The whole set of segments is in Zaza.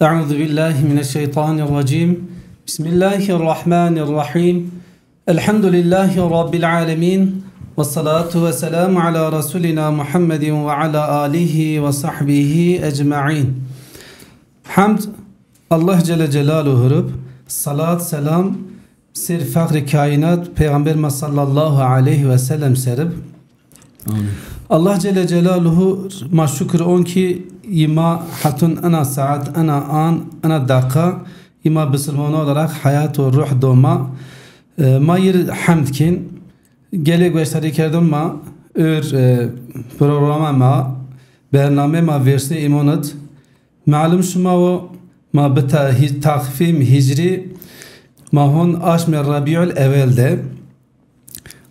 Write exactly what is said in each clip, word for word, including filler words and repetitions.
أعوذ بالله من الشيطان الرجيم. بسم الله الرحمن الرحيم. الحمد لله رب العالمين. والصلاة والسلام على رسولنا محمد وعلى آله وصحبه أجمعين. Hemd Allah Celle Celaluhu rib, salat, selam ser fexrê kaînat Peyxamber ma sallallahu aleyhi ve sellem serib. Amin. Allah Celle Celaluhu ma şukir on ki yi ma hetun ena saat, ena an, ena daqa yi ma bisilmana olarak hayat û ruh do ma. E, ma yir hemd kin. Gelê gueştarîkerdon ma ör, e, programa ma, bername ma vêrsnê îmonid. Malum şima wo, ma bi ta-, hi-, takvîm hicrî ma hon aşmê Rabiul Ewel de.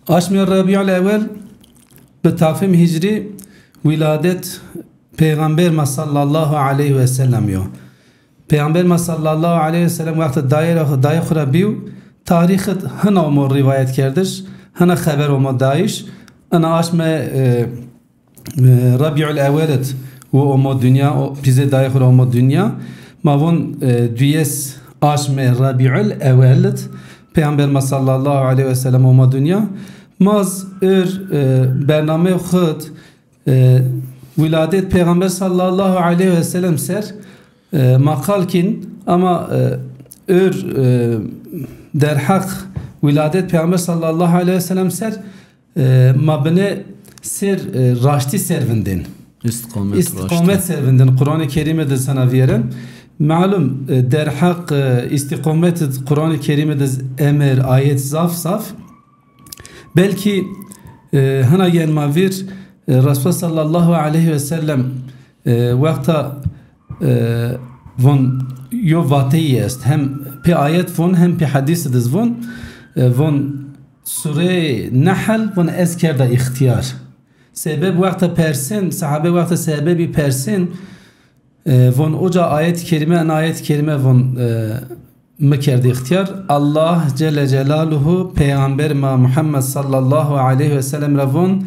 Aşmê Rabiul Ewel bi takvîm hicrî wîladet Peyxamber ma sallallahu aleyhi ve sellem yo. Peyxamber ma sallallahu aleyhi ve sellem wexta dayê ra, dayê xwu ra bîw, tarîxit hina omo rîwayet kerdiş, hina xeber omo dayiş, ina aşmê, e, e, Rabiul Ewel id wu omo dinya, o, pîzê dayê xwu ra omo dinya. Ma vun, e, duyes aşmê Rabiul Ewel id Peyxamber ma sallallahu aleyhi ve sellem omo dinya. Ma z ör, e, bernameyê xwu id, e, wîladet Peyxamber sallallahu aleyhi ve sellem ser, e, ma qal kin, ama, e, ör, e, derheq wîladet Peyxamber sallallahu aleyhi ve sellem ser, e, ma binê ser, e, raştî ser vindên. Îstiqamet, îstiqamet raştî ser vindên. Quranê Kerîme de sana vîyeren. Malum, e, derheq, e, îstiqamet id Quranê Kerîme de z emir, ayet zaf zaf. Belkî, e, hina gen ma vîr, e, Resulullah sallallahu aleyhi ve sellem, e, wexta, e, von yo vateyî est. Hem pê ayet von, hem pê hedîs id iz von. E, von Sureyê Nehl von ez kerda îxtîyar. Sebeb wexta persên, sahabe wexta sebebî persên, e, von uca ayet-i kerîme, en ayet-i kerîme von, e, mi kerdî îxtîyar. Allah Celle Celaluhu Peyxamber ma Muhammed sallallahu aleyhi ve sellem ra von,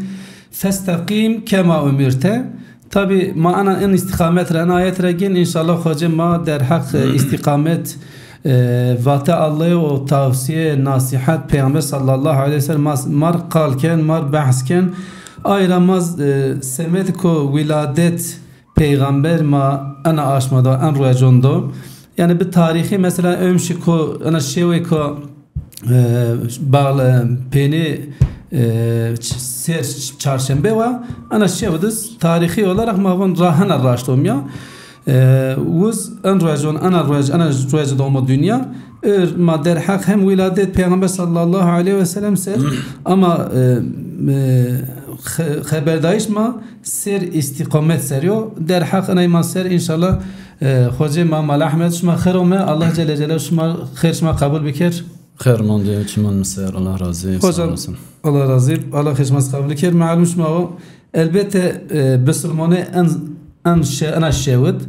"Festeqîm kema umirte." Tabî ma ana in îstîqamet ra, in ayet ra gên, înşallah Xocê ma derheq, e, îstîqamet, e, vate Allahî û tavsîye, nasîhet Peyxamber sallallahu aleyhi ve sellem ma, mar qal ken, mar behs ken. Ay ra ma z, e, semed ko wîladet Peyxamber ma ena aşma do, en ruecon do. Yanî bi tarîxî mesela ömşi ko, ena şewê ko, e, bağlı pênê, e, ç-, ser ç-, çarşembe wa, ena şew diz tarîxî olarak ma von ra hena raşt omya. E, uz en ruecon, ena ruec, ena ruec do omo dinya. Ör ma derheq hem wîladet Peyxamber sallallahu aleyhi ve sellem ser, ama, e, e, xe-, xeberdayîş ma ser îstîqamet ser yo. Derheq inay ma ser înşallah, e, Xocê ma Mala Ehmed şima xêr ome. Allah Celle Celaluhu şima xêr şima qebul biker. Xêr mondê çiman mi ser. Allah razî, sağ olasın. Hocam, Allah razî, Allah xêr şima qebul biker. Malum şima o, elbette, e, bisilmonê en, en şe-, ena şewit.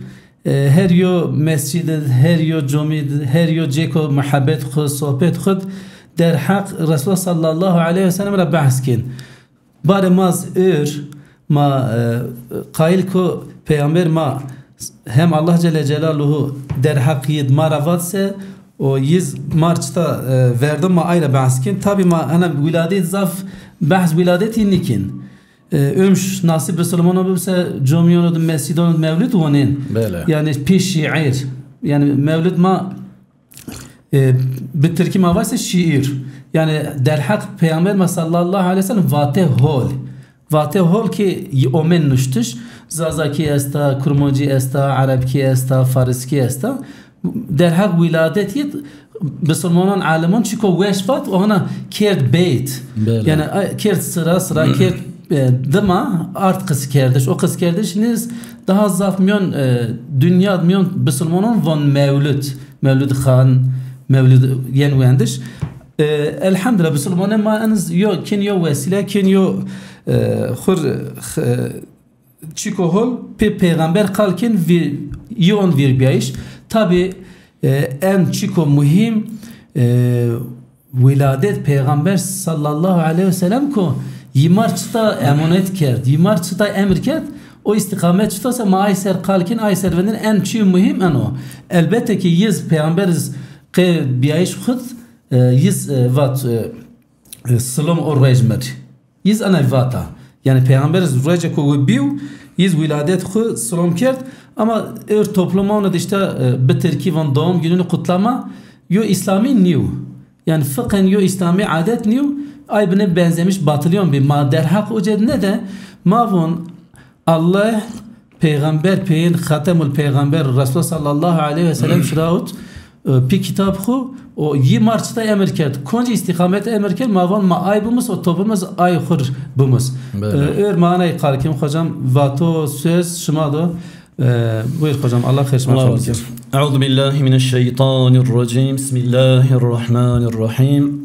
E, her yo mescid id, her yo comî id, her yo cêko muhabbet xwu, sohbet xwu d derheq Resulullah sallallahu aleyhi ve sellem ra behs kên. Barê ma z ör, ma, e, qayîl ko Peyxamber ma hem Allah Celle Celaluhu derheq yi d ma ra vat se, o yi z mar çita, e, verdo ma ay ra behs kên. Tabî ma hena wîladetî zaf behs wîladetî nîkên. E, ömş nasîb bisilmano bibse, comîyano di, mescîdano di mewlid wonên. Belê. Yanî pê şîîr. Yanî mewlid ma, e, bi tirkî ma vayse şîîr. Yanî derheq Peyxamber ma sallallahu aleyhi ve sellem vate hol. Vate hol ki y-, omen nuştiş. Zazakî esta, kurmancî esta, erebkî esta, fariskî esta. Derheq wîladet yê bisilmanan, alimon çiko weş vat, o hana kerd beyt. Belê. Yanî, a, kerd sira sira, kerd, e, dima ard qiskerdiş. O qiskerdiş niz daha zaf miyon, e, dinya miyon bisilmanan von mewlid. Mewlid xan, mewlid yen wendiş. E, elhamdülillah, bisilmanê ma eniz yo, kin yo wesîle, kin yo, e, xur, x-, e, çiko hol pê Peyxamber qal kên vî-, yi on vîrbîyayîş. Tabî, e, en çiko muhîm, e, wîladet Peyxamber sallallahu aleyhi ve sellem ko yi mar çita emanet kerd, yi mar çita emir kerd, O îstîqamet çito se ma ay ser qal kên, ay ser vindin, en çî muhîm en o. Elbette ki yiz peyxamber iz qê biyayîş xud, e, yiz, e, vat, e, e, silom o ruej mi rî. Yiz enay vata. Yanî peyxamber iz ruejê ku wi bîw, yiz wîladet xu silom kerd, ama êr toplum ona de îşte, e, bi tirkî von doğum gününü kutlama, yo îslamî nîw. Yanî fiqhen yo îslamî adet nîyo, ay binê benzemiş batiliyon bî. Ma derheq ucê ne de ma von Allah peyxamber peyên Xatemul Peyxamber Resulullah sallallahu aleyhi ve sellem şirawit, e, pî kitab xu o yî mar çita emir kerd. Koncî îstîqamet emir kerd, ma von ma ay bimus o topumuz ay xur bimus. Belê. E, ör manayı qalkim hocam vato söz şima do. E, buyur hocam, Allah xeyr şima. Allah razı olsun. Euzu billahi mineşşeytanirracim. Bismillahirrahmanirrahim.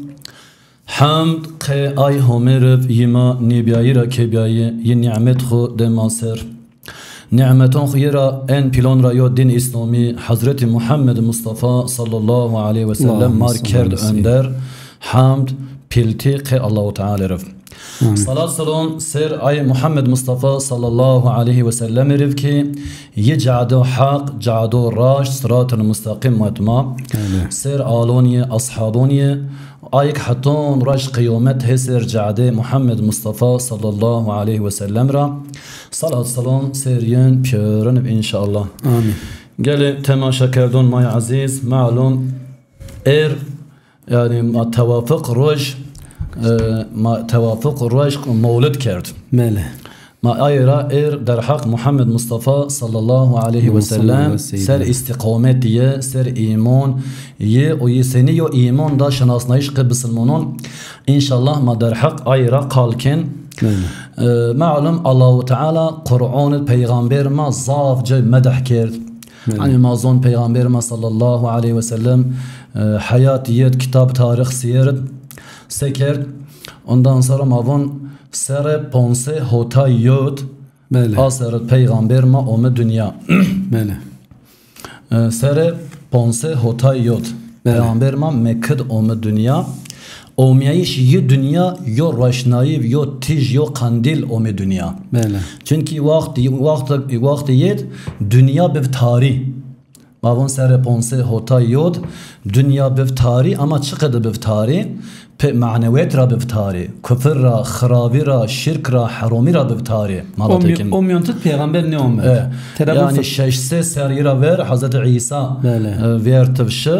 Hemd qe ay Homê riv yî ma nêbîyayî ra kêbîyayî, yî nîmet xwu de ma ser. Nîmeton xwu yê ra en pîlon ra yo dîn Îslamî, Hezretî Muhammed Mustafa sallallahu aleyhi ve sellem Allahümme mar salli kerd aleyhi ve sellem. Önder. Hemd pîltî qe Allahu Teala riv. Amin. Salat selom ser ay Muhammed Mustafa sallallahu aleyhi ve sellem riv ki yî cado heq, cado raşt, sıratel musteqîm met ma. Öyle. Ser alon yê, ashabon yê, ayik heton roj qîyomet hê ser cadê Muhammed Mustafa sallallahu aleyhi ve sellem ra salat selom ser yin piyöriniv înşallah. Amin. Gelê temaşakerdon may ezîz, malum er, yanî ma tewafiq roj, e, ma tewafiq roj mewlid kerd. Belê. Ma ay ra êr derheq Muhammed Mustafa sallallahu aleyhi ve sellem ser îstîqometîye, ser îmon yê û yê senî yo îmon da şinasnayîş qe bisilmonon. Înşallah ma derheq ay ra qal kên. Belê. E, malum Allahu Teala Qur'on id peyxamber ma zaf cay medh kerd. Belê. Hanî ma zon peyxamber ma sallallahu aleyhi ve sellem, e, heyatî yê id kitab tarîx sîyer id se kerd. Ondan sonra ma von serre ponse hotay yod. Belê. A serre peyxamber ma ome dinya. Belê. E, serre ponse hotay yod. Belê. Peyxamber ma Mekke id ome dinya. Omîyayîş yê dinya yo roşnayî, yo tîj, yo qandîl ome dinya. Belê. Çunkî waxt, waxt, waxt yê dinya biv tarî. Ma von serre ponse hotay yod, dinya biv tarî, ama çiqede biv tarî? Pe manewiyet ra biv tarî, kufir ra, xiravî ra, şirk ra, heromî ra biv tarî. Mala tekin. O miyon tit peyxamber nêome. E, yanî şeş sey serrî ra ver Hezretî Îsa, belê, e, vêr tiv şi,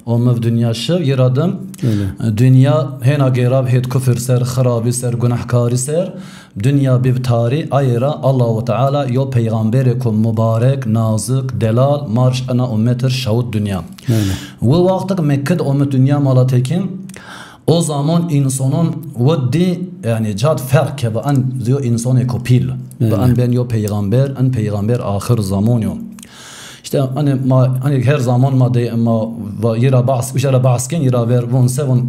ome dinya şi, yê ra dim, belê, e, dinya hêna gêrav hêt kufir ser, xiravî ser, gunehkarî ser, dinya biv tarî, ayê ra Allahu Teala yo peyxamberêko mubarek, nazik, delal, marş ena ummet ir şawit dinya. Belê. Wi wextik Mekke id ome dinya mala tekin, o zaman însonon wi dî, yanî cad ferq ke bi en yo însonêko pîl. Belê. Bi en ben yo peyxamber, en peyxamber axir zaman yo. Îşte hani ma, hani her zaman ma de, ma va-, yê ra bahs, uşa ra bahs ken, yê ra ver von se von,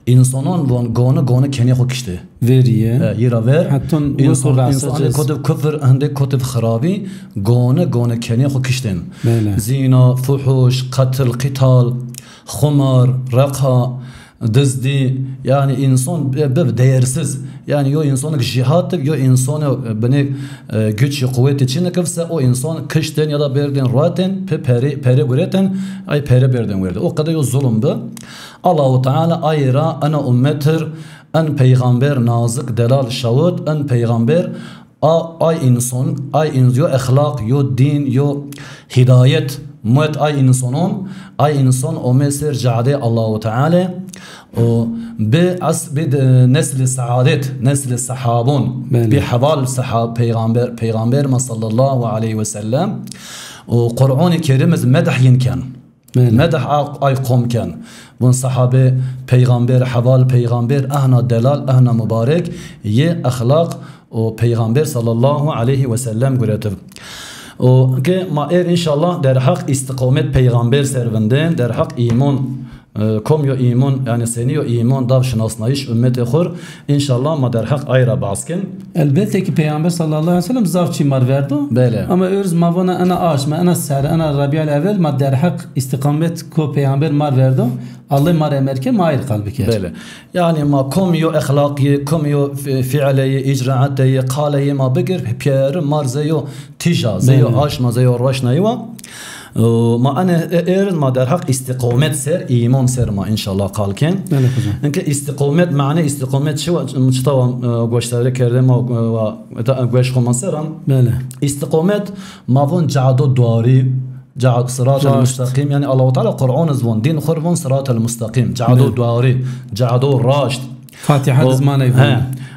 însonon von goni goni kenê xo kiştê. Verîye. E, yê ra ver. Heton înson, înson hani kotiv kufir, hende kotiv xiravî, goni goni kenê xo kiştên. Belê. Zîna, fuhuş, qetil, qîtal, xumar, reqa, dizdî, yanî înson bi-, biv değersiz. Yanî yo însonik jîhat ib, yo însono, e, binê, e, güç û quwetî çinik ib se o înson kiştên ya da berdên ruetên, pi perê, perê guretên, ay perê berdên werdê. O qede yo zulm bi. Allahu Teala ay ra ena ummet ir, en peyxamber nazik delal şawit, en peyxamber A, ay înson, ay îns-, yo exlaq, yo dîn, yo hîdayet muet ay însonon, ay înson ome ser cadê Allahu Teala û bi as-, bi de-, neslê saadet, neslê sehabon, belê, bi heval seha-, peyxamber, peyxamber ma sallallahu aleyhi ve sellem û Qur'onê Kerîm iz medh yin ken. Belê. Medh a-, ay qom ken. Vun sahabe peyxamber, heval peyxamber, ehna delal, ehna mubarek yê exlaq û peyxamber sallallahu aleyhi ve sellem guretiv. Û ke ma êr înşallah derheq îstiqomet peyxamber ser vindên, derheq îmon e, kom yo îmon, yanî senî yo îmon dav şinasnayîş ummetê xur, înşallah ma derheq ay ra behs kin. Elbette ki Peygamber sallallahu aleyhi ve sellem zaf çî mar verdo. Belê. Ama êriz ma vona ena aşme, ena ser, ena Rabiul Evel ma derheq îstîqamet ko Peygamber mar verdo. Allah mar emer ke ma ayr qal biker. Belê. Yanî ma kom yo exlaqî, kom yo fi-, fiileyî, îcraeteyî, qaleyî ma bigir, pîyeri mar zey yo tîja, zey yo aşma, zey yo roşnayî wa. O, ma ene e-, êrin ma derheq îstîqomet ser, îmon ser ma înşallah qal ken. Belê hocam. Înke îstîqomet, mane îstîqomet çi wa, çita wa, e, goşdarî kerde ma, e, wa, eta, e, goş xo ma ser a. Belê. Îstîqomet ma von cado duarî, cad-, siratel mustaqîm. Yanî Allahu Teala Qur'an iz von, dîn xur von siratel mustaqîm. Cado duarî, cado raşt. Fatiha di zmaney vûn.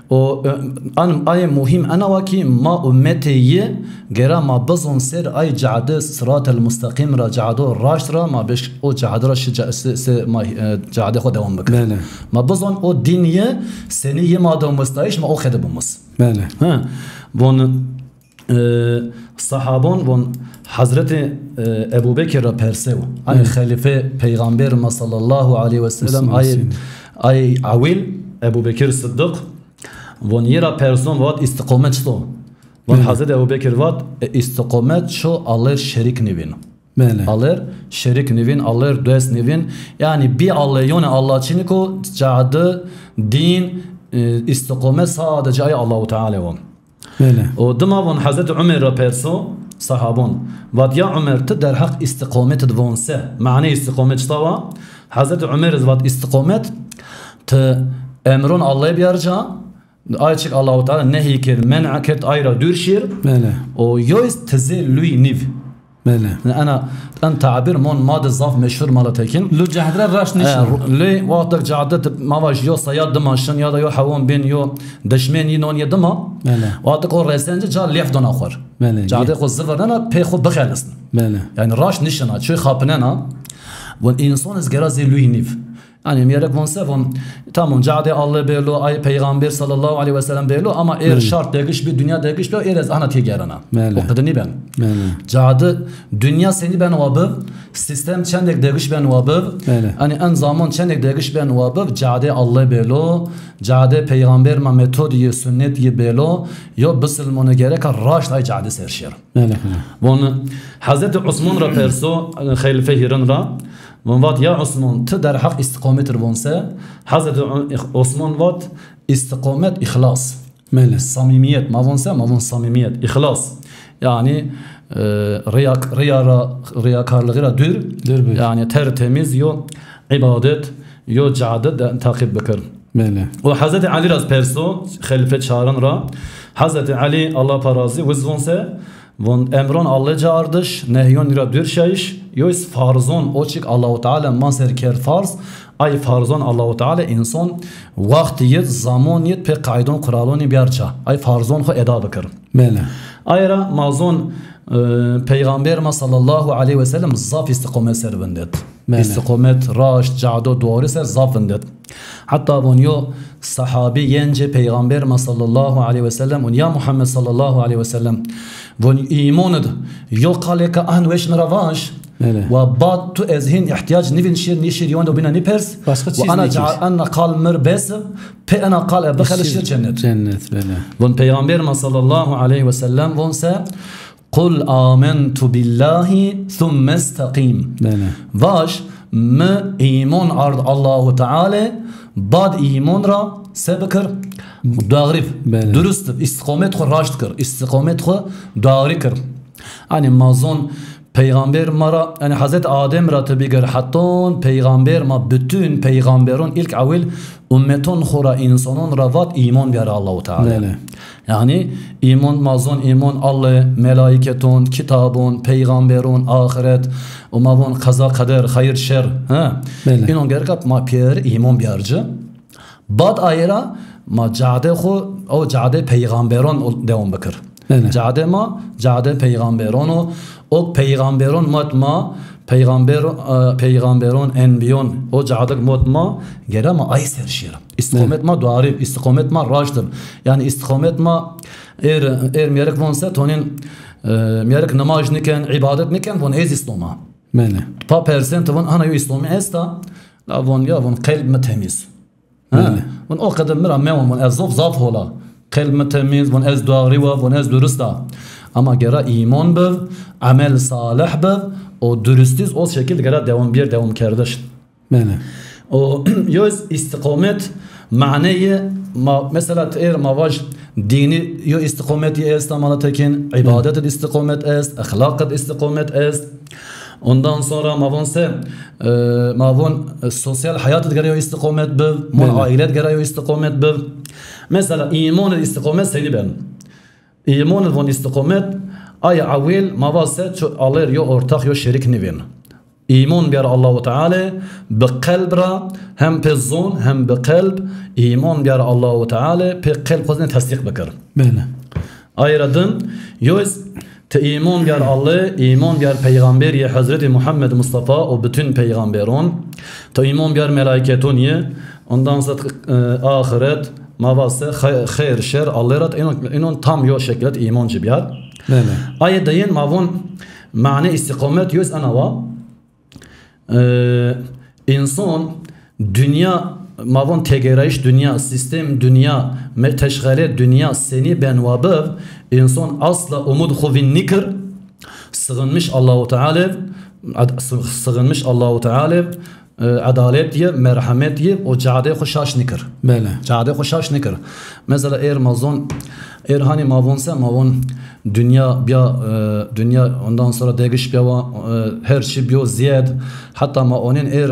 O, e, an, ayê muhîm ena wa ki ma ummetê yi gera ma bizon ser ay cade siratel mustaqîm ra, cado raşt ra ma beş o cade ra şi ca-, se, se ma, e, cade xo dewam bikir. Belê. Ma bizon o dîn yi senî yi ma de mustayîş ma o xede bimus. Belê. He. Von E, sahabon von Hazretî, e, Ebu Bekir ra persew. Hanî xelîfe Peyxamber ma sallallahu aleyhi ve sellem ay, ay ewil Ebu Bekir Siddiq von yi ra person vat îstiqomet çito? Von Hazretî Ebu Bekir vat, e, îstiqomet ço Aller şerîk nîvîn. Belê. Aller şerîk nîvîn, Aller dost nîvîn. Yanî bî Aller, yonê Allah çinîko, cade, dîn, e, îstiqomet sadece ay Allahu Teala wo. Belê. O dima von Hazretî Umer ra perso sahabon. Vat, ya Umer, ti derheq îstiqomet id von se? Manê îstiqomet çita wa? Hazretî Umer iz vat, îstiqomet, ti emron Allay biyar ca, ay çik Allahu Teala nehy kerd, men'a kerd, ay ra dûr şîr. Belê. O yo iz ti zê luy nîv. Belê. Ena, en tabîr mon ma de zaf meşhur mala Tekin. Lu cehd ra raşt nîşin. E, ru-, lê wextek cade de ma vaj yo seya dima şin ya da yo hewon bên yo deşmên yi non yê dima. Belê. Wextek o resence ca lêf dona xor. Belê. Cade xo zivirnena pê xo bixelisn. Belê. Yanî raşt nîşina, çuy xapinena. Von înson iz gera zê luy nîv. Yanî mîyerek von se von, tamam, cade Allay bêlo, ay Peyxamber sallallahu aleyhi ve sellem bêlo, ama êr şart degiş bi, dinya degiş bi, êr ez ana tê gerena. Belê. O qide nîben. Belê. Cade, dinya senî ben wa biv, sîstem çendek degiş ben wa biv. Belê. Yanî en zaman çendek degiş ben wa biv, cade Allay bêlo, cade Peyxamber ma metod yi, sunnet yi bêlo, yo bisilmone gereka raşt ay cade ser şêr. Belê, belê. Von Hazretî Osman ra perso, xelîfe hîrin ra. Von vat, ya Osman, ti derheq îstiqomet ir von se? Hazretî O-, Osman vat, îstiqomet îxlas. Belê. Samîmîyet. Ma von se? Ma von samîmîyet, îxlas. Yanî, e, riya, riya ra, riyakarlixî ra dûr. Dûr bi. Yanî tertemiz yo îbadet, yo cade de teqîb bikir. Belê. O Hazretî Elî ra perso, xelîfe çarin ra. Hazretî Elî, Allah pa razî, wiz von se? Von emron Allay ca ardiş, nehyon yi ra dûr şayîş, yo iz farzon, o çik Allahu Teala ma ser kerd farz, ay farzon Allahu Teala înson wext yid, zamon yid pê qaydon quralonî biyar ca. Ay farzon xo eda bikir. Belê. Ay ra ma zon, e, Peyxamber ma sallallahu aleyhi ve sellem zaf îstiqomet ser vindet. Belê. Îstiqomet, raşt, cado, doğru ser zaf vindet. Heta von yo sahabî yencê Peyxamber ma sallallahu aleyhi ve sellem, von ya Muhammed sallallahu aleyhi ve sellem, von îmon id yo qalêka ahn weş mi ra vaj. Belê. Wa bad tu ez hîn îhtîyac nîvîn şîr, nîşîr yon do bîna nîpers. Başka çîz nîkir. Ana qal mir bes, pê ena qal e bixelî şîr cennet. Cennet, belê. Von Peyxamber ma sallallahu aleyhi ve sellem von se, Qul amentu billahi thumme isteqîm. Belê. Vaj, mi îmon ard Allahu Teala, bad îmon ra se bikir? Doğrî, belê, durust, îstiqomet xo raşt kir, îstiqomet xo doğrî kir. Hanî ma zon Peyxamber ma ra, yanî Hazret Adem ra ti bigir, heton Peyxamber ma, bütün peyxamberon ilk ewil ummeton xo ra, însanon ra vat îmon biyare Allahu Teala. Belê. Yanî îmon, ma zon îmon Allay, melaîketon, kitabon, peyxamberon, axiret, û ma von qeza qeder, xeyr şer, he? Belê. Înon gereka ma pêr îmon biyar ci. Bad aye ra ma cade xo, o cade peyxamberon ol-, dewam bikir. Belê. Cade ma, cade peyxamberon o, o peyxamberon mot ma, peyxamber, e, peyxamberon, enbîyon, o cadik mot ma, gere ma ay ser şîr. Îstiqomet ma duarî, îstiqomet ma raşt ib. Yanî îstiqomet ma êr, êr mîyerik von se tonîn, e, mîyerik nimaj niken, îbadet niken, von ez îslom a. Belê. Pa persen ti von ana yo îslomî esta. La von, ya von, qelb mi temîz. Ha? Belê. Von o qede mi ra mewon, von ez zof zaf hol a. Qelb mi temîz, von ez duarî wa, von ez durist a. Ama gera îmon biv, emel salih biv, o duristîz o şekil gera dewam, bir dewam kerdiş. Belê. O yo îstiqomet maneyê ma, mesela ti êr ma vaj dînî yo îstiqometî est, Mala Tekin, îbadet id îstiqomet est, exlaq id îstiqomet est. Ondan sonra ma von se, e, ma von, e, sosyal hayat id gere yo îstiqomet biv, mon Belê. Aîle id gere yo îstiqomet biv. Mesela îmon id îstiqomet senî ben? Îmon id von îstiqomet, ay ewil ma va se ço Allay rê yo ortax, yo şerîk nîvên. Îmon biyar Allahu Teala bi qelb ra, hem pê zon hem bi qelb îmon biyar Allahu Teala, pê qelb xo zî tesdîq bikir. Belê. Ay ra din, yo îs ti îmon biyar Allay, îmon biyar peyxamberî Hezretî Muhammed Mustafa û bütün peyxamberon. Ti îmon biyar melaîketon yi, ondan sonra, e, axiret, ma va se xey-, xeyr, şer, Allay ra, inon, inon tam yo şekil id îmon ci biyar. Belê. Ayê deyin ma von mane îstiqomet yo îs ena wa. E, înson dinya, ma von têgêrayîş dinya, sîstem dinya, me-, teşxele dinya senî ben wa biv, înson asla umud xo vîn nîkir, sığınmış Allahu Teala, ad-, sığ-, sığınmış Allahu Teala, e, edalet yi, merhamet yi, o cadê xo şaş nîkir. Belê. Cadê xo şaş nîkir. Mesela êr ma zon, êr hanî ma von se, ma von dinya biya, e, dinya ondan sonra degiş biya wa, e, her çî biyo ziyed. Hatta ma onin êr,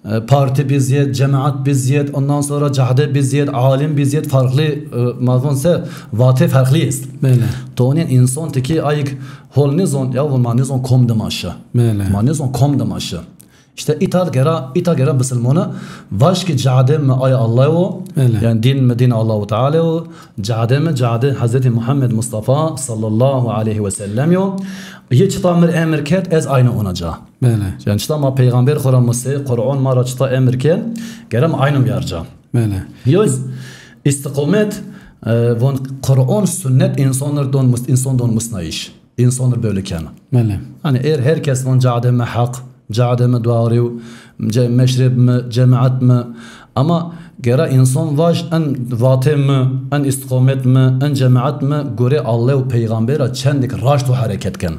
e, parti bi ziyed, cemaat bi ziyed, ondan sonra cahde bi ziyed, alim bi ziyed, farklı, e, ma von se vate farklı est. Belê. To onin înson tikî ayik hol nizon, ya ma nizon kom de ma şi. Belê. Ma nizon kom de ma şi. Îşte îta gera, îta gera bisilmone vaj ki cadê mi ay Allay o, Belê. Yanî dîn mi dîn Allahu Teala o, cadê mi cadê Hezretî Muhammed Mustafa sallallahu aleyhi ve sellem yo. Yi çita mir emir ket, ez aynî ona ca. Belê. Yanî çita ma peyxamber xo ra musê, Qur'on ma ra çita emir ket, gera mi aynî biyar ca. Belê. Yo îstiqomet, e, von Qur'on, sunnet înson don mus-, înson don musnayîş. Înson rê belî kena. Belê. Yanî êr her kes von cadê mi heq, cadê mi duarî, ce-, meşreb mi, cemaat mi. Ama gera înson vaj en vatê mi, en îstiqomet mi, en cemaat mi gorê Allay û peyxamber ra çendik raşt û hereket ken.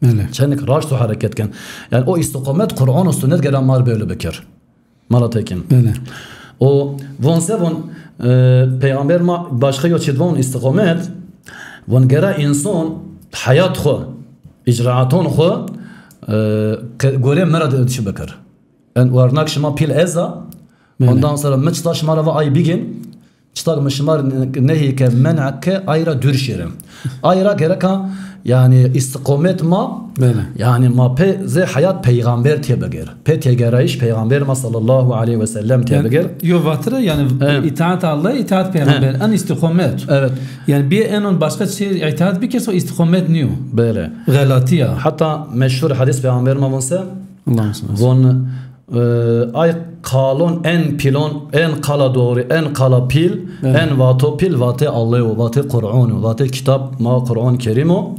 Belê. Çendik raşt û hereket ken. Yanî o îstiqomet Qur'on û sunnet gera ma rê belî bikir. Mala Tekin. Belê. O von se von, e, peyxamber ma başka yo çî von îstiqomet, von gera înson heyat xo, îcraaton xo, e, ke-, gorê mi ra de-, çi bikir. En wernak şima pîl ez a, Belê. Ondan sonra mi çita şima ra va ay bigin, çita mi şima rê nehî ke, men'a ke, ay ra dûr şêrin. Ay ra gereka, yanî îstiqomet ma, Belê. Yanî ma pê zê heyat peyxamber têbigir. Pê têgerayîş peyxamber ma sallallahu aleyhi ve sellem têbigir. Yanî, yo vatire, yanî, He. Îtaat Allah, îtaat peyxamber. He. En îstiqomet. Evet. Yanî, bir enon başka şey îtaat bir kez o îstiqomet niyo. Belê. Xelatî ya. Hatta meşhur hadis peyxamber ma von se, Allahümme salli. Von, e, ay qalon en pîlon, en qala doğru, en qala pîl, Evet. En vato pîl, vatê Allay o, vatê Qur'on o, vatê kitab ma Qur'on Kerîm o.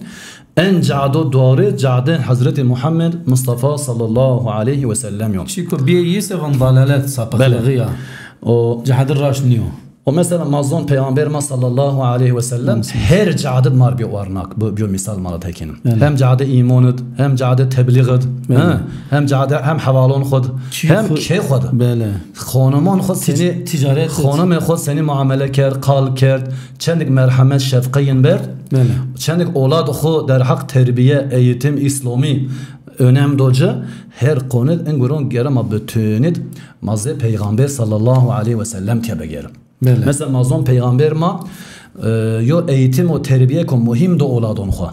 En cado doğru, cadê Hezretî Muhammed Mustafa sallallahu aleyhi ve sellem yo. Çîko bîye yi se van dalalet, sapıklığı Belê. Ya. O Cehadî raşt niyo. O mesela ma zon peyxamber ma sallallahu aleyhi ve sellem Hı. Her cadid mar biyo warnak, bu, biyo misal Mala Tekin. Belê. Hem cadê îmon id, hem cadê teblîx id, Belê. He? Hem cadê, hem hewalon xud, Çî hem xu- kê xud. Belê. Xonimon xud Tic-, senî, ticaret id. Xonimê xud senî muamele kerd, qal kerd, çendik merhemet, şefqeyin berd, Belê. Çendik olad xu derheq terbiye, eğitim, îslomî önem do ci, her konid in guron gere ma bütünid ma zê peyxamber sallallahu aleyhi ve sellem têbigir. Belê. Mesela ma zon peyxamber ma, e, yo eğitim û terbiyeko muhîm do oladon xwu.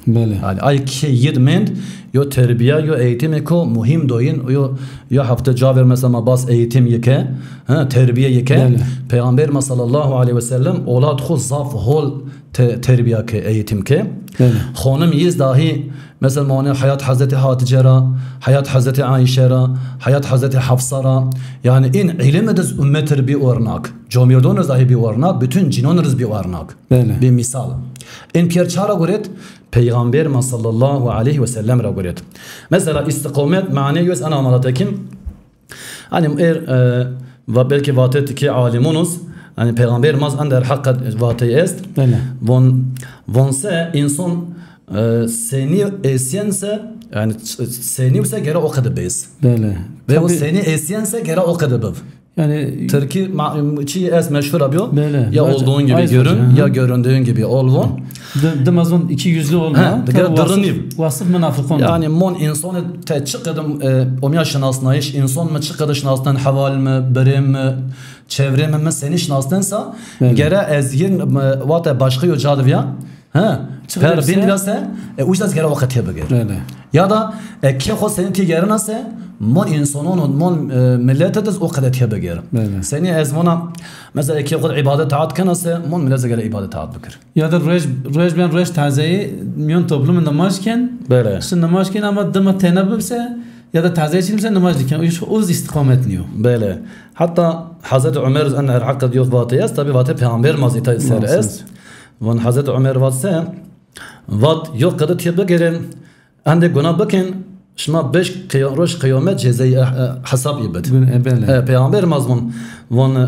Belê. Yanî ay kê yid mend yo terbiya, yo eğitimeko muhîm do yin, yo, yo hefte ca ver mesela ma bas eğitim yi ke, ha, terbiye yi ke. Belê. Peyxamber ma sallallahu aleyhi ve sellem olad xwu zaf hol te-, terbiya ke, eğitim ke. Belê. Xonim yiz dahi mesela ma onê heyat Hezretî Hatice ra, heyat Hezretî Ayşe ra, heyat Hezretî Hafsa ra. Yanî în îlim id iz ummet ir bî ornak. Comîrdon iz dahi bî ornak, bütün cinon ir iz bî ornak. Belê. Bî misal. În pîyer ça ra guret? Peyxamber ma sallallahu aleyhi ve sellem ra guret. Mesela îstiqomet mane yo iz ena Mala Tekin. Hani er, e, va-, belkî vatê ti kî alimûn iz, hani Peyxamber ma zî ender heqet vatey est. Belê. Von, von se însan, e, senî êsîyen se, yani ç-, senî se gere o qede bês. Belê. Ve o senî êsîyen se gere o qede biv. Yani tirkî ma-, çî est meşhur abiyo. Belê. Ya olduğun gibi görün, ya göründüğün gibi ol von. Di-, dima zon iki yüzlü olma. He, digere dirri nîv. Wasif münafıkon. Yani mon însonî te çi qedim, e, omya şinasnayış, înson mi çi qede şinasnen, heval mi, birê mi, çevrê mi, mi senî şinasnen sa, gere ez yin, e, vate başka yo ca di viya. He, per bîn viya se, e, uca ez gere o qede tê bigir. Belê. Ya da, e, kê xo senî tê gerina se, mon însonon, mon, e, millet diz o qede tê bigir. Belê. Senî ez vona, mesela, e, kê xo îbadet taat kena se, mon millet gere îbadet taat bikir. Ya da ruej, ruej ben ruej tazeyî mîyon toplumî nimaj ken. Belê. Şi nimaj ken ama dima tena bibse ya da tazeyî çin bise nimaj diken. O, o îstîqamet nîyo. Belê. Hatta Hazreti Ömer en her heqet yok vate est, tabi vate Peyxamber ma zî tay ser est. Von Hazreti Ömer vat se, vat yok qede tê bigirin, Endê guna bikin, şima beş qıya-, roj qıyamet cezayı, e, e, hesab yi bid. Gün, e, belê. E, Peyxamber ma zî von, von, e,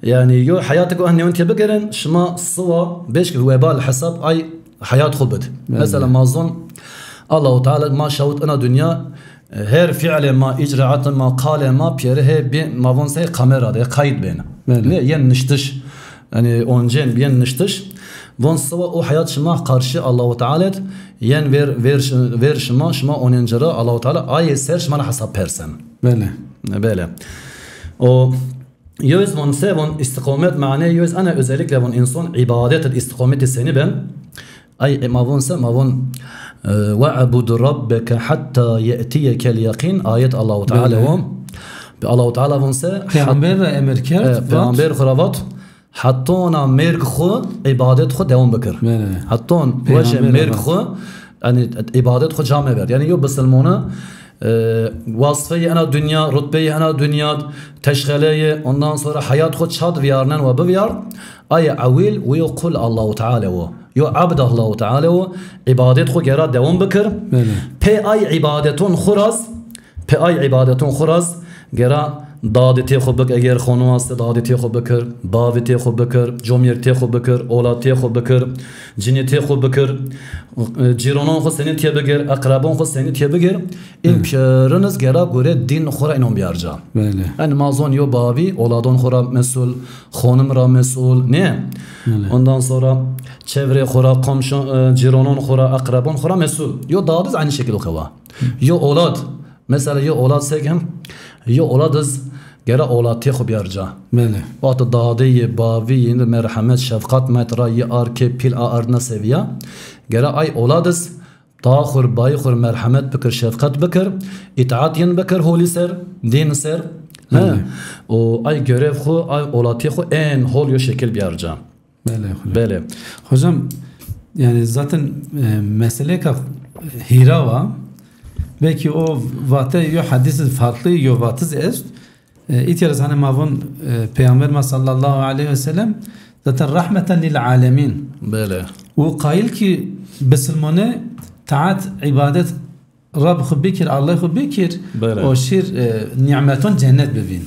yani yo heyatı ku en newin tê bigirin, şima sıwa beş webal hesab ay heyat xo bid. Belê. Mesela ma zî von, Allahu Teala ma şawit ina dünya, e, her fiilê ma, icraatê ma, qalê ma, piyeri he bi, ma von sey kamera de, kayıt bena. Belê. Ne, yen niştiş. Yani oncên biyen niştiş. Von sıwa o heyat şima qarşı Allahu Teala yen ver, ver, ver şima, şima onen cira Allahu Teala ayê ser şima ra hesab persen. Belê. Belê. O, yo iz von se von îstîqamet mane, yo iz ana özellikle von însan îbadet îstîqametî senî ben. Ay, e, ma von se, ma von, e, "Ve'bud rabbeke hatta ye'tiyekel yakin" ayet Allahu Teala. Belê. O. Allahu Teala von se, Peyxamber ra emir kerd, e, vat. Peyxamber xo ra vat, Heton a merg xo îbadet xo dewam bikir. Belê. Heton weşê merg xo, yani îbadet xo ca mever. Yani yo bisilmone, e, wasfeyê ena dünya, rutbeyê ena dünya, teşxeleyê, ondan sonra heyat xo çad viyarnen ve biviyar, ayê ewil wi yo qul Allahu Teala wo. Yo ebd Allahu Teala wo, îbadet xo gera dewam bikir. Belê. Pê ay îbadeton xo raz, Pê ay îbadeton xo raz gera dadê tê xo bik, eger xonu aste dadê tê xo bikir, bavê tê xo bikir, comêrtê xo bikir, olatê xo bikir, cinê tê xo bikir, e, cîronon xo senî tê bigir, eqrebon xo senî tê bigir. În pîyerin iz gera gore dîn xo ra înon biyar ca. Belê. Yanî ma zon yo bavî oladon xo ra mesul, xonim ra mesul, ne? Belê. Ondan sonra çevrê xo ra, komşu, e, cîronon xo ra, eqrebon xo ra mesul. Yo dad iz aynı şekil o qewa. Yo olad, mesela yo olad se ken, yo olad iz gera olatê xo biyar ca. Belê. Wexto dadê yi, bavî yi, merhemet, şefqat met ra yi ar ke pîl a ardna seviya. Gera ay olad iz da xur, bayî xur merhemet bikir, şefqat bikir, îtaat yin bikir holî ser, dîn ser. He. Belê. O ay görev xo, ay olatê xo en hol yo şekil biyar ca. Belê, hocam. Belê. Hocam, yani zaten, e, meseleka hîra wa. Belki o vate yo hadis farklı yo vatiz est. E, îtîya ra hani ma vun, e, Peyxamber ma sallallahu aleyhi ve sellem zaten rahmeten lil alemin. Belê. O qayil ki bisilmone taat, îbadet Rab xo bikir, Allah xo bikir, belê, o şir, e, nîmeton cennet bivîn.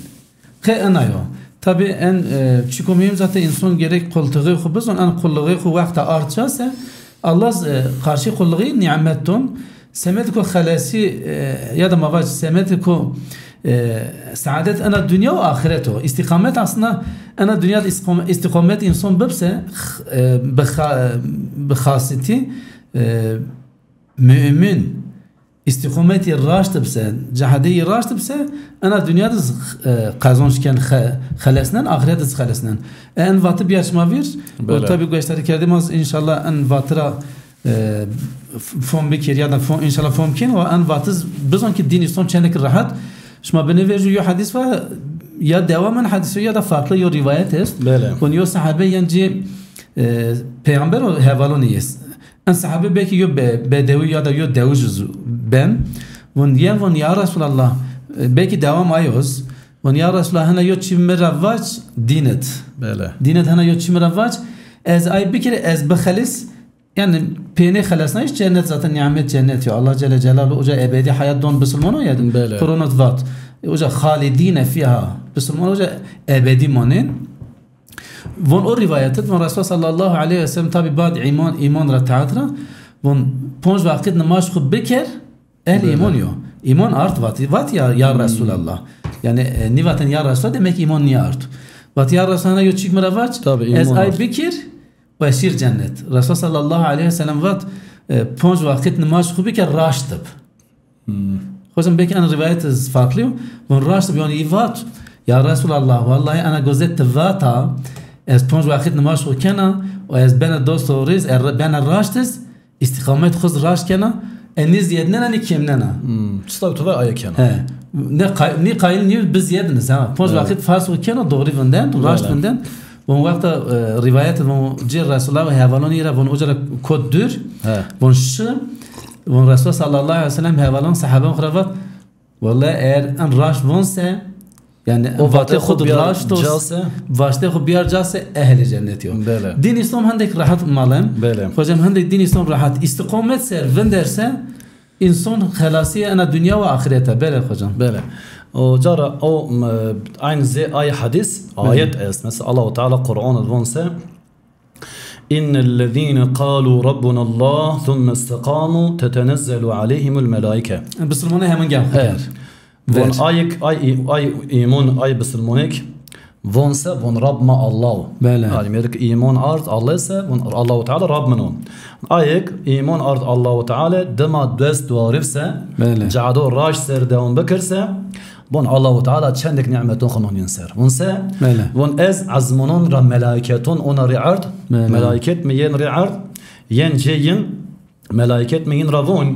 Qe ena yo. Tabi en, e, çiko muhîm zaten însan gerek qulluğê xo bizon, en qulluğê xo wexta ard ca se, Allah, e, qarşî qulluğî nîmet don, semed ko xelesî, e, ya da ma vac semed ko, e, saadet ena dinya û axiret o. Îstîqamet aslında ena dinya de îstîqam-, îstîqamet însan bibse, x-, e, bi xa-, bi xasitî, e, Mu'min îstîqometî raşt bise, cehadeyî raşt bise, ena dinya de z-, e, qezonc ken, xe-, xelesnen, axiret de z-, xelesnen. E, en vati bîya şima vîr, o, belê, tabî gueştarî kerdê ma z-, înşallah en vati ra, e, f-, fom bikir ya da fom, înşallah fom kin, wa en vati z-, bizon ki dîn Îslam çenek rehet. Şima binê vejû yo hadîs va, ya dewam en hadîs o ya da farklı yo rîwayet est. Belê. Û yo sahabe yen cî, e, peyxamber û hevalonî est. En sahabe belkî yo be-, bedewî ya da yo dewij iz ben. Vun yen vun ya Resulallah, e, belkî dewam ay oz. Vun ya Resulallah, hena yo çî mi ra vac dîn id. Belê. Dîn id hena yo çî mi ra vac. Ez ay bikirî, ez bixelis. Yanî pênê xelesnayîş cennet zaten nîmet cennet yo. Allah Celle Celaluhu uca ebedî heyat don bisilmano ya. Belê. Kuronot vat. E, uca halidîne fîha. Bisilman uca ebedî manên. Von o rîwayet id, von Resulullah sallallahu aleyhi ve sellem tabî bad îman, îman ra, taat ra, von ponc waqit nimaj xwu biker, ehl îman yo. Îman art vat, vat ya, ya Resulallah. Yanî, e, nîvatin ya Resulallah, demek îman nîya art. Vat ya Resulallah, yo çîk mi ra vac, tabî, ez îman ay art. Bikir, û ez şîr cennet. Resulullah sallallahu aleyhi ve sellem vat, e, ponc waqit nimaj xwu biker, raşt ib. Xocam, belkî en rîwayet iz farklı yo. Von raşt ib, yanî î vat, ya Resulallah, wallahî ena gozê ti vata, ez ponc waqit nimaj xwu kena û ez bena dost û rîz, ez bena raşt iz, îstîqamet xwu iz raşt kena, e, nî zîyednena, nî kêmnena. Hmm. Çita tu ve aye kena. He. Ne qay-, nî qayîl nî bi zîyedin iz, ha. Ponc waqit farz xwu kena, doğru vinden, raşt vinden. Von wexta, e, rîwayet von cê Resulullah ve hevalon î ra von uca ra kot dûr. He. Von şi, von Resulullah sallallahu aleyhi ve sellem hevalon sahaben xwu ra vat, wellahî eger en raşt von se, yanî o vatê xwu raşt o, vaştê xwu biyar ca se, ehlê cennet yo. Belê. Dîn Îslam hendek rehat malem. Belê. Hocam, hendek dîn Îslam rehat. Îstîqamet ser vinder se, însan xelasîye ena dinya û axirete. Belê hocam. Belê. O cara o, m, aynî zê ay hadîs, ayet est. Mesela Allahu Teala Qur'an id von se, "İnnellezîne qalû rabbunallah thumme isteqamû tetenezzelu aleyhimul melâike." Bisilmane hemin gel. Von ayik, ay, ay îmon, ay bisilmonik, von se, von Rab ma Allah. Belê. Yanî mêrik îmon ard Allah se, von Allahu Teala Rab min o. Ayik îmon ard Allahu Teala dima dest duarif se, belê, cado raşt ser dewam bikir se, von Allahu Teala çendek nîmeton xwu non yin ser. Von se, belê, von ez ezmonon ra melaiketon ona rî ard, belê, melaiket mi yin rî ard, yin cê yin, melaiket mi yin ra von,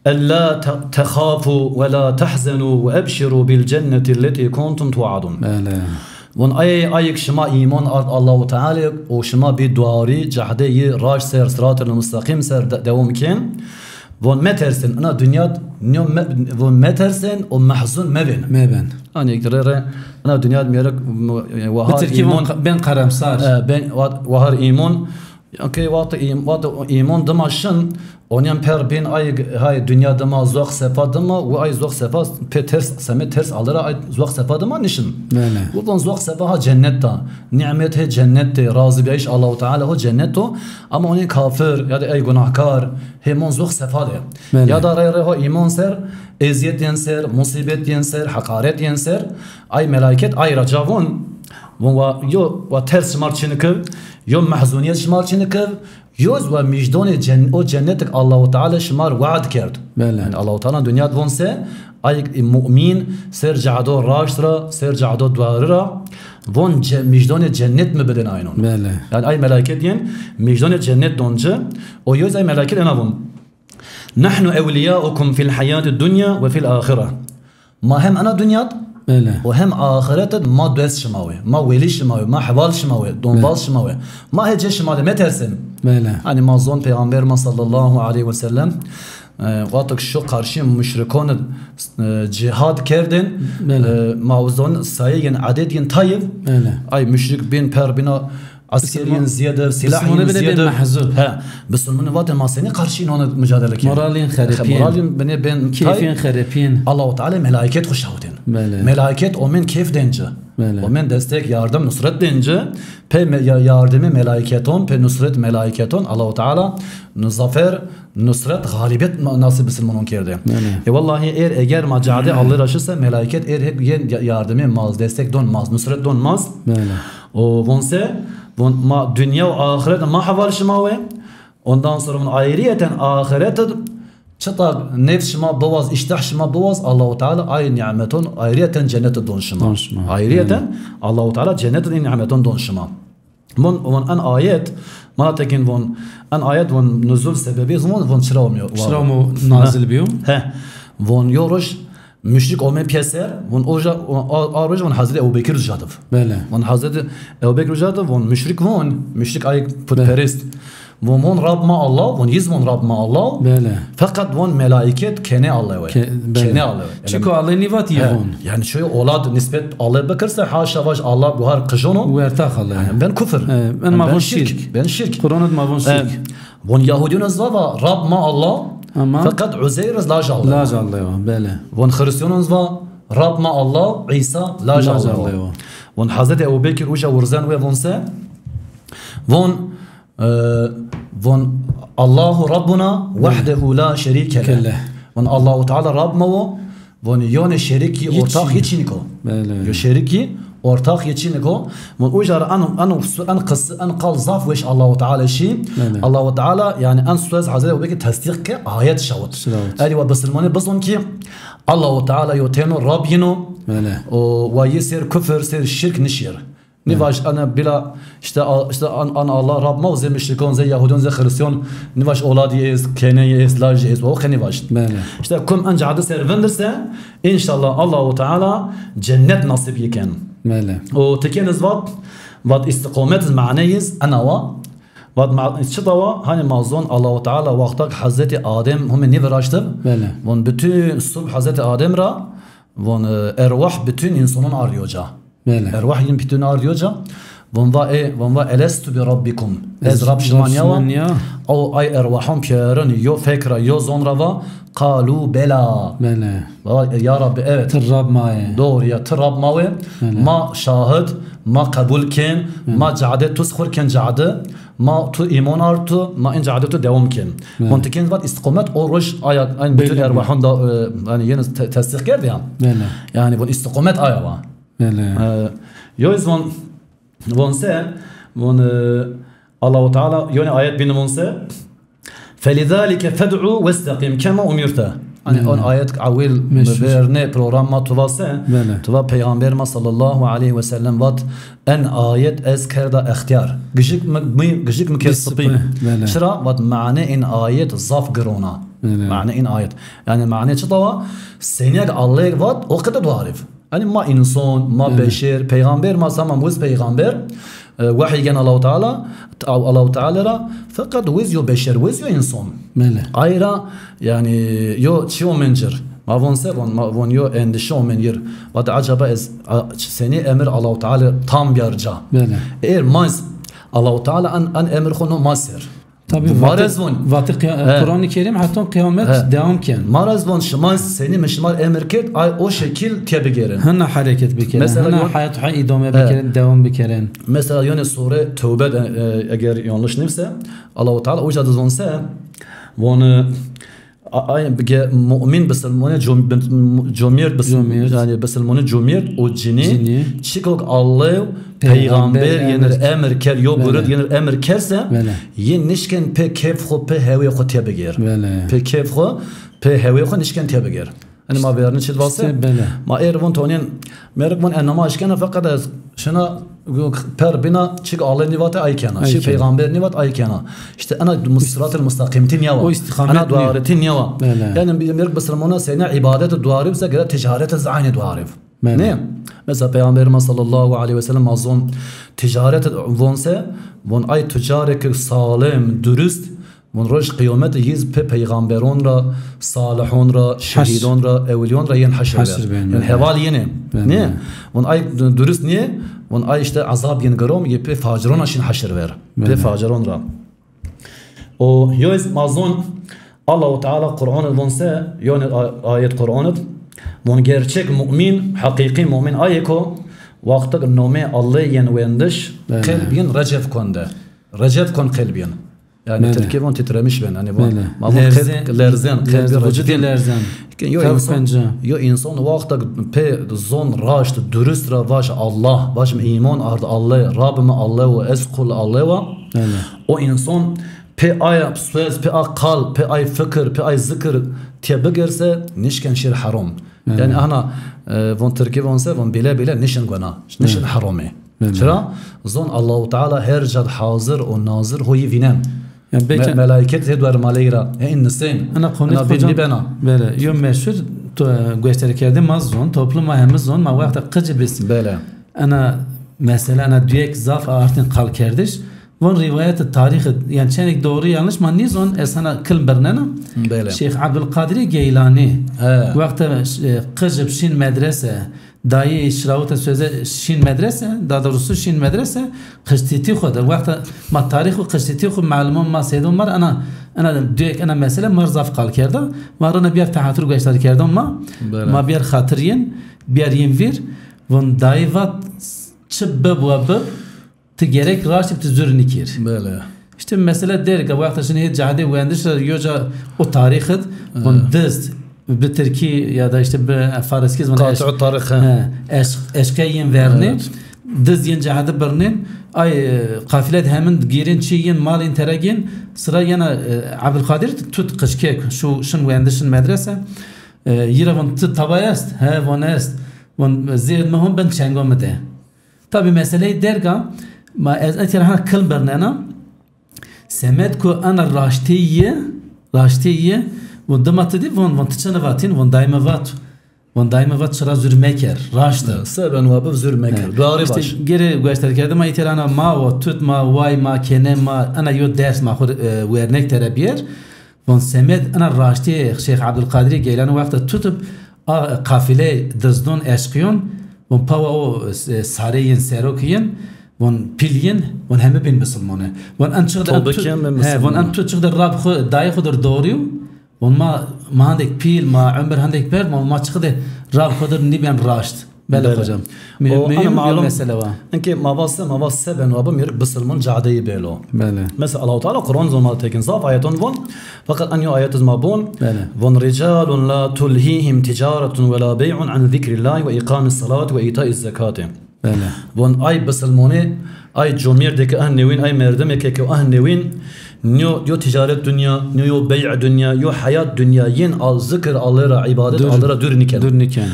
"Ella te-, texafu ve la tahzenu ve ebşiru bil cenneti lletî kuntum tuadun." Belê. Von ay, ayik şima îmon ard Allahu Teala û şima bî duarî, cahdê yi raşt ser, siratel mustaqîm ser de-, dewam kên. Von metersin, ina dinya, nîyo me-, von metersin û mehzun mevên. Mevên. Hanî rê rê, ina dinya mêrik, m-, wahar îmon. Bi tirkî von qa-, bên karamsar. E, bên, wa-, wahar îmon, Okey, wextê î-, wextê îmon dima şin, onîyen per bên ay g-, hay dinya dima zox sefa dima, wi ay zox sefa pê ters, semê ters alde ra ay zox sefa dima nişin. Belê. Wi von zox sefa ha cennet da. Nîmet hê cennet de, razîbîyayîş Allahu Teala ho cennet o. Ama onîyen kafir, ya da ey gunahkar, hêmon zox sefa de. Belê. Ya da rey rey ho îmon ser, ezîyet yen ser, musîbet yen ser, heqaret yen ser, ay melaiket ay ra ca von, von wa, yo, wa ters şima r çin kiv, yo mehzunîyet şima r çin kiv, yo z wa mijdonê cen-, o cennetik Allahu Teala şima r we'd kerd. Belê. Yanî Allahu Teala dinya d von se, ay mumîn ser cado raşt ra, ser cado duarî ra, von ce-, mijdonê cennet mi bidên aynon. Belê. Yanî ay melaiket yen mijdonê cennet don ci, o yo z ay melaiket ena von. "Nahnu ewliyaukum fil hayati dunya ve fil ahire." Ma hem ena dinya d, belê, û hem axiret d ma dost şima wê, ma welî şima wê, ma heval şima wê, donbaz şima wê. Ma hê cê şima de metersên. Belê. Hanî ma zon Peyxamber ma sallallahu aleyhi ve sellem, e, wexto şo qarşî muşrikon d, e, cîhad kerdên, belê, e, ma zon sayê yin, eded yin tay ib. Belê. Ay muşrik bên per bîna, eskerî yin zîyed ib, sîlah yin zîyed ib. Bisilmane bîne bên mehzun. He, bisilmane vatê ma senî qarşî înan mucadele kên. Moral yin xerepîn. Moral yin bîne bên tay. Keyf yin xerepîn. Allahu Teala melaiket xwu şawitên. Belê. Melaiket omên keyf dên ci. Belê. Omên destek, yardim, nusret dên ci. Pê me-, ya-, yardimê melaiketon, pê nusret melaiketon Allahu Teala nu-, zafer, nusret, xalîbet ma-, nasîb bisilmanon kerdê. Belê. E, wellahî êr eger ma cadê Allî ra şi se, melaiket êr hep yên ya-, yardimê ma z, destek don ma z, nusret don ma z. Belê. O von se, von ma dinya û axiret ma heval şima wê. Ondan sonra von ayrıyeten axiret d çita nefs şima biwaz, îştah şima biwaz, Allahu Teala ay nîmeton ayrıyeten cennet d don şima. Don şima. Ayrıyeten, belê, Allahu Teala cennet d nîmeton don şima. Von, von en ayet, mana tekin von, en ayet von nuzul sebebi von, von çira omiyo. Çira omo nazil biyo. He. Von yo roj muşrik omê pîyeser, von oja, a, a roj von Hazreti Ebu Bekir uca div. Belê. Von Hazreti Ebu Bekir uca div, von muşrik von, muşrik ay putperest. Von, von Rab ma Allah, von yiz von Rab ma Allah. Belê. Feqet von melaiket kenê Allah we. Ke-, belê. Kenê Allah we. Çiko Allah nîvat yi von. Yanî çoy olad nisbet Allah bikirse, haşa vaj Allah guhar qijon o. Wertax Allah. Yanî ben kufir. E, en ma von şirk. Ben şirk. Kur'an d ma von şirk. E, von Yahudîyon iz va, va Rab ma Allah. Ama feqet Uzeyr iz laj Allah. Laj Allah wa, belê. Von Xirîstîyon iz va Rab ma Allah, Îsa laj Allah. Von Hezretî Ebu Bekir uca wurzen we von se? Von, e, von Allahu Rabbuna wahdehu la şerîke leh. Von Allahu Teala Rab ma wo, von yonê şerîkî, ortax yê çînik o. Yo şerîkî, ortax yê çînik o. Von uca ra en, en, en qis-, en qal zaf weş Allahu Teala şî. Allahu Teala, yanî en söz Hezretî Ebu Bekir tesdîq ke, ayet şawit. Erî wa bisilmanî bizon ki Allahu Teala yo teno Rab yino. O wa yê ser kufir, ser şirk nişêr. Nîvaj ana bila, işte, a-, işte an, an Allah Rab ma, zê müşrikon, zê Yahudon, zê Hristiyon, nîvaj oladî est, keneyî est, lajî est, o qe nîvaj. İşte kum en cade ser vindirse, înşallah Allahu Teala cennet nasîb yê ken. O tikên iz vat, vat îstiqomet iz, mane iz ena wa. Vat ma-, çita wa, hanî ma zon Allahu Teala wextak Hezretî Adem hume nîviraştib. Von bütün subh Hezretî Adem ra, von, e, erwah bütün însonon ardiyo ca. Erwah yin bütün ardiyo ca. Von va, e, von va, "Elestu bi rabbikum?" Ez Rab şima niya wa? O ay erwahon pîyerin yo fek ra, yo zon ra va, "Qalu bela." Va, e, ya Rabbi, evet. Ti Rab ma yê. Doğru ya, ti Rab ma wê. Ma şahid, ma qebul kên, ma cade tu sixur kên cade, ma tu îmon ard tu, ma in cade tu dewam kên. Von tikên vat îstiqomet o roj aya, aynı bütün erwahon da, e, yanî yeni te-, tesdîq kerd ya. Yanî von îstiqomet aya wa. E, yo iz von, von se, von, e, Allahu Teala yonê ayet bîn von se, "Felizalike fed'u westeqim kema umirte." Hanî on ayet ewil bernê program ma tu va se, tu va Peyxamber ma sallallahu aleyhi ve sellem vat, en ayet ez kerda extîyar. Gijik mi, mi, gijik mi kerd sipî. Çira? Vat mane in ayet zaf giron a. Mane in ayet. Yanî mane çita wa? Senîyek Allay vat, o qede duarif. Hanî ma înson, ma beşer, peyxamber ma tamam, wiz peyxamber, e, wehy gen Allahu Teala, Allahu Teala ra, feqet wiz yo beşer, wiz yo înson. Ay ra, yanî, yo çi omen cir. Ma von se von, ma von yo endişe omen yir. Vat acaba ez, a, senî emir Allahu Teala tam biyar ca. Eger ma iz Allahu Teala an, an emir xo no ma ser. Tabî, ma rez von. Vatî qiya-, Quran-ı Kerim heta qiyamet devam ken. Ma rez von şima senî mi şima emir kerd, ay o şekil tebigêrin. Hina hereket bikerin, mesela hina hayat ha îdame bikerin, devam bikerin. Mesela yone sure Tewbe de, e, eger yanlış nîmse, Allahu Teala uca de zon se, von, e, a-, ay, ge-, mu'min bisilmone com-, bin-, comêrd bisil-, yanî bisilmone comêrd o cinî, çikok Allay peyxamber yenir emir ker, yo gurid yenir emir kerse, yê nişken pê keyf xo, pê hewê xo tebigêr. Pê keyf xo, pê hewê xo nişken tebigêr. Hanî ma vernî çi vase? Ma êr von tonên, merik von en namaz kena, feqet ez şina per bina, çik Allay nîvate ay kena, çik peyxamber nîvat ay kena. İşte ena mus-, siratel mustaqîmtî nîya wa. Ena duaretî nîya wa. Yanî bir merik bisilmona sene îbadet duarî bise, gere ticaret ez aynî duarî. Ne? Mesela Peyxamber ma sallallahu aleyhi ve sellem ma zon ticaret von se, von ay ticareke salim, durust, von roj qiyamet yiz pê peyxamberon ra, salihon ra, şehîdon ra, ewlîyon ra yen heşr ver. Yanî heval yenê. Ne? Von ay du-, durust nîye, von ay işte azab yen giron, yê pê faciron ra şin heşr ver. Pê faciron ra. O yo iz ma zon Allahu Teala Quran id von se, yone a-, ayet Quran id von gerçek mu'min, heqîqî mu'min ayê ko wextik nomê Allay yen wendiş, qelb yin recef kon de. Recef kon qelb yin. Yanî tirkî von titremiş ben. Hanî von, ma von qelb lerzen, qelb yin recef yin. Yo însan, yo însan wexta pê zon raşt, durust ra vaj Allah, vaj mi îmon ard Allay, Rab mi Allay wo, ez qul Allay wa. O însan pê aya söz, pê a qal, pê ay fikir, pê ay zikir tebigêr se, nişken şêr herom. Yanî ana, e, von tirkî von se, von bile bile nişin guna, nişin heromê. Çira? Zon Allahu Teala her cad hazir û nazir ho yî vînen. Yanî belki me-, melaiket hê duar maley ra, hê in nisên. Ana konu ina hocam, bena. Bele, yo meşhur to-, e, gösterikerde ma zon, toplum ma hemi zon, ma wexta qici biz. Bele. Ana mesela, ana duyek zaf artin qal kerdiş. Von rîwayet tarîxî, yanî çenek doğru yanlış ma nîzon, ez hena kilm birnena. Belê. Şeyh Abdülkadir Geylani, he, wexta, e, qij bi şîn medrese, dayî şirawite söze şîn medrese, daha doğrusu şîn medrese, qijtîtî xo de. Wexta ma tarîx û qijtîtî xo malumon ma seydon mar, ana, ana duyek, ana mesele mar zaf qal kerda. Ma rina biyar tehatur gueşdar kerdon ma. Belê. Ma biyar xatir yin, biyar yin vîr. Von dayî vat, çi bib wa bib, ti gerek raşt ib, ti zûr nikir. Belê. İşte mesele derg a, wexta şin hê cehde wendiş ra yoca o tarîx id, von dizd, bi tirkî ya da işte bi fariskî zvan Qati'u tarîx, he. Eşq, eşqe yin vernê, evet, dizd yin cehde birnên, ay, e, qafile de hemin gîrin çi yin, mal yin tera gên, sıra yena, e, Abdülkadir tut qijkek, şu şin wendişin medrese, e, yira von ti taba est, he, von est, von zêd mi hon bin çengo mi de. Tabî meseleyê derg a, ma ez etî ra ha kilm birnena. Semed ku ana raştî yi, raştî yi, von dima ti dî von, von ti çi nivatîn, von dayme vat. Von dayme vat çira zûr meker, raşt e. Se ben wa bib zûr meker. He. Doğru. İşte baş. Gere gueşdar kerdi ma îtî ra ana ma wa tut ma way ma kene ma ana yo ders ma xur, e, wernek tere biyer. Von semed ina raştî Şeyh Abdülkadir Geylani wexta tutib a qafile dizdon, eşqiyon, von pawa o, e, sarê yin, serok yin, von pîl yin, von heme bên bisilmone. Von en çiqde en tu, he, von en tu çiqde rab xu, dayê xu dir doğrî yo, von ma, ma hendek pîl, ma umir hendek berd, von ma çiqde rab xu dir nîben raşt. Belê hocam. Mühim, o, mühim ana bir malum mesele var. Enke ma va se, ma va se ben wa bi mîrik bisilmon cadeyî bêlo. Belê. Mesela Allahu Teala Kur'an zon ma tekin zaf ayeton von. Fakat en yo ayet iz ma bon. Belê. Von ricalun la tulhihim ticaretun ve la bey'un an zikrillahi ve iqamis salati ve itaiz zekati. Belê. Von ay bisilmonê, ay comêrdê ke ah newîn, ay merdimê ke ke ah newîn, nîyo, yo ticaret dunya, nîyo yo bey' dunya, yo heyat dunya, yin al zikir Allê ra, îbadet Allê ra dûr nîken. Dûr nîken.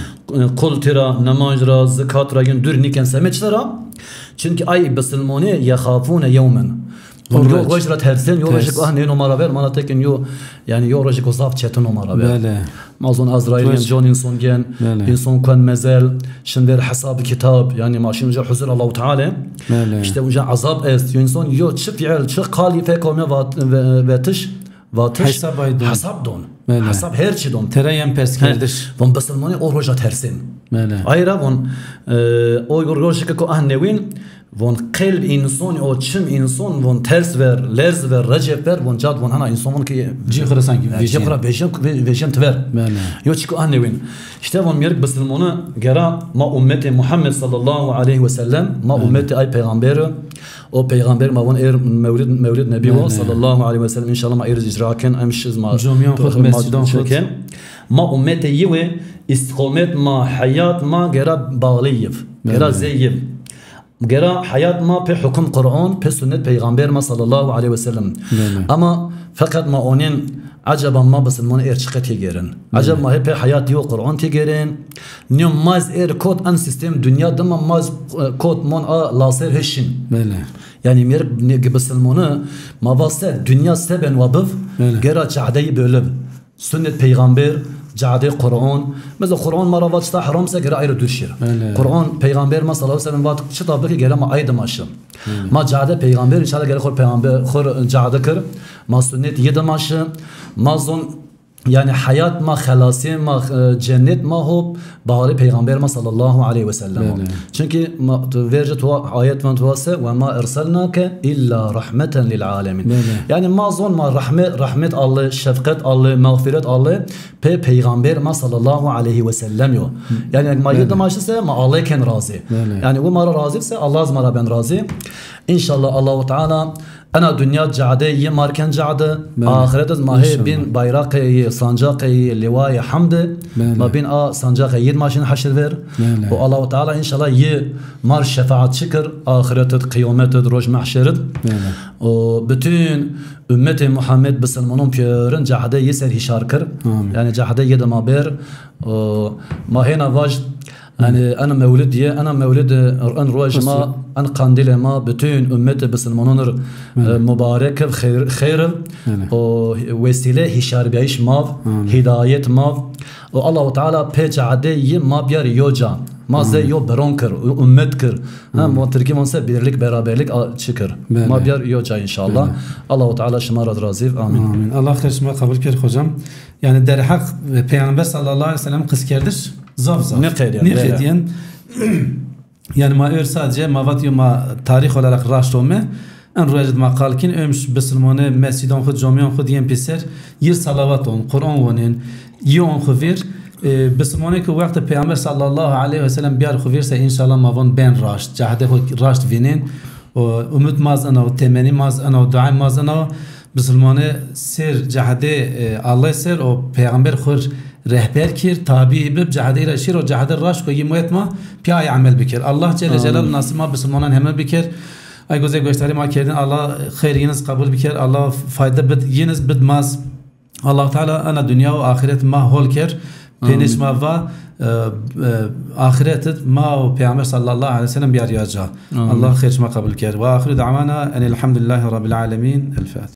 Qul tira, nemaj ra, zikat ra yin dûr nîken. Semê çi ra? Çimkî ay bisilmonê yexafûne yewmen. Yo roj ra tersên, yo rojêk ah nêno ma ra ver, ma ra tekin yo, yanî yo rojêk o zaf çetin o ma ra ver. Belê. Ma zon Azraîl gen, con înson gen, înson kuen mezel, şin ver hesab kitab, yanî ma şin uca huzur Allahu Teala. Belê. Îşte uca azab est. Yo înson yo çi fiil, çi qalî fek ome vat-, ve-, vetiş, vatiş, hesab don. Belê. Hesab her çi don. Tera yen pers kerdiş. He. Von bisilmonê o roja tersên. Belê. Ay ra von, e, o rojêk ko ah newîn, von qelb înson, o çim înson, von ters ver, lerz ver, recep ver, von cad von hana înson von ki cî xu ra sankî, e, cî xu ra vejên, ve-, vejên ti ver. Belê. Yo çiko ah newîn. Îşte von mîrik bisilmonu gera ma ummetê Muhammed sallallahu aleyhi ve sellem, ma ummetê ay peyxamber o. O peyxamber ma von êr mewlid, mewlid nebî wo sallallahu aleyhi ve sellem. Înşallah ma êr îcra ken, em şiz ma comîyan xu, mescîdan xu çeken. Ma ummetê yi wê, îstiqomet ma, heyat ma gera bağlî yiv. Gera zey yiv. Gera heyat ma pê hukum Qur'an, pê sunnet peyxamber ma sallallahu aleyhi ve sellem. Belê. Ama feqet ma onên, eceba ma bisilmon êr çiqe têgêrin? Belê. Eceba ma hê pê heyat yo Qur'an têgêrin? Nîyo ma z êr kot en sîstem dunya dima ma z, e, kot mon a laser hê şin. Belê. Yanî mêr ne-, bisilmoni ma va se, dunya se ben wa biv, belê, gera cadeyî bölib. Sunnet peyxamber, cadê Qur'on. Mesela Qur'on ma ra va çita heram se gera ay ra dûr şir. Belê. Qur'on peyxamber ma sallallahu aleyhi ve sellem vat çita bikî gera ma ay dima şi. Belê. Ma cadê peyxamber înşallah gera xur peyxamber xur cade kir. Ma sunnet yi dima şi. Ma zon yanî heyat ma, xelasê ma, e, cennet ma hop, baharê peyxamber ma sallallahu aleyhi ve sellem. Belê. Çunkî ma, tu verce tu ayet van tu va se, "Ve ma erselnake illa rahmeten lil alemin." Belê. Yanî ma zon ma rahme-, rahmet Allê, şefqet Allê, mağfiret Allê, pê peyxamber ma sallallahu aleyhi ve sellem yo. Yanî ma yi dima şi se ma Allê ken razî. Belê. Yanî o ma ra razî se Allah z ma ra ben razî. Înşallah Allahu Teala ena dunya cade yi ma r ken cade, belê, axiret iz ma hê, înşallah, bîn bayraqê yi, sancaqê yi, lîwayê hemdi, belê, ma bîn a sancaqê yi d ma şin heşir ver. Belê. Û Allahu Teala înşallah yi ma r şefaatçi kir, axiret id, qiyamet id, roj mehşer id. Belê. Û bütün ümmetê Muhammed bisilmanon pîyorin cehde yi ser hîşar kir. Amîn. Yanî cehde yi de ma ber. Û ma hêna vaj, yanî ena mewlid ye, ena mewlid, en roj ma, en qandîlê ma, bütün ümmetê bisilmanon ir, belê, e, mubarek iv, xeyr, xeyr iv. Belê. Û wesîle hîşarbîyayîş ma v, amîn, hîdayet ma v. Û Allahu Teala pê cehde yi ma biyar yo ca. Ma zey yo biron kir, u-, ummet kir. Ha, ma Tirkî von se birlik, beraberlik a-, çi kir. Belê. Ma biyar yo ca înşallah. Belê. Allahu Teala şima ra razî. Amîn. Amîn. Allah xêr şima qebul kir hocam. Yani derheq Peygamber sallallahu aleyhi ve sellem qiskerdiş zaf zaf. Ne qedîyen, ne qedîyen. Yani ma ör sadece ma vat yo ma tarîx olarak raşt ome. En ruej ma qal kîn, ömş bisilmane mescidon xu, camîyon xu diyen pîser, yir salawat on, Quran wonin, yi on xu vîr. E, bisilmane ki wextê Peygamber sallallahu aleyhi ve sellem biyar xu vîr se înşallah ma von ben raşt, cehde xu raşt vînin. O umut maz ena, o temenî maz ena, o dua maz ena. Bisilmane ser cehde, e, Allah ser, o Peygamber xu rehber kir, tabi bib, cehde ra şir, o cehde raşt ko yi muet ma piyay amel bikir. Allah Celle Celal nasib ma bisilmanan heme bikir. Ay gozê goştarî ma kerdin, Allah xeyr yiniz qebul biker, Allah fayde bid yiniz bid maz. Allah Teala ena dinya û axiret ma hol ker, pênêş ma va, e, e, axiret id ma û Peygamber sallallahu aleyhi ve sellem biyar ya ca. Amîn. Allah xeyr şima qebul ker. Ve axiru da'wana enilhamdülillahi rabbil alemin. El Fatiha.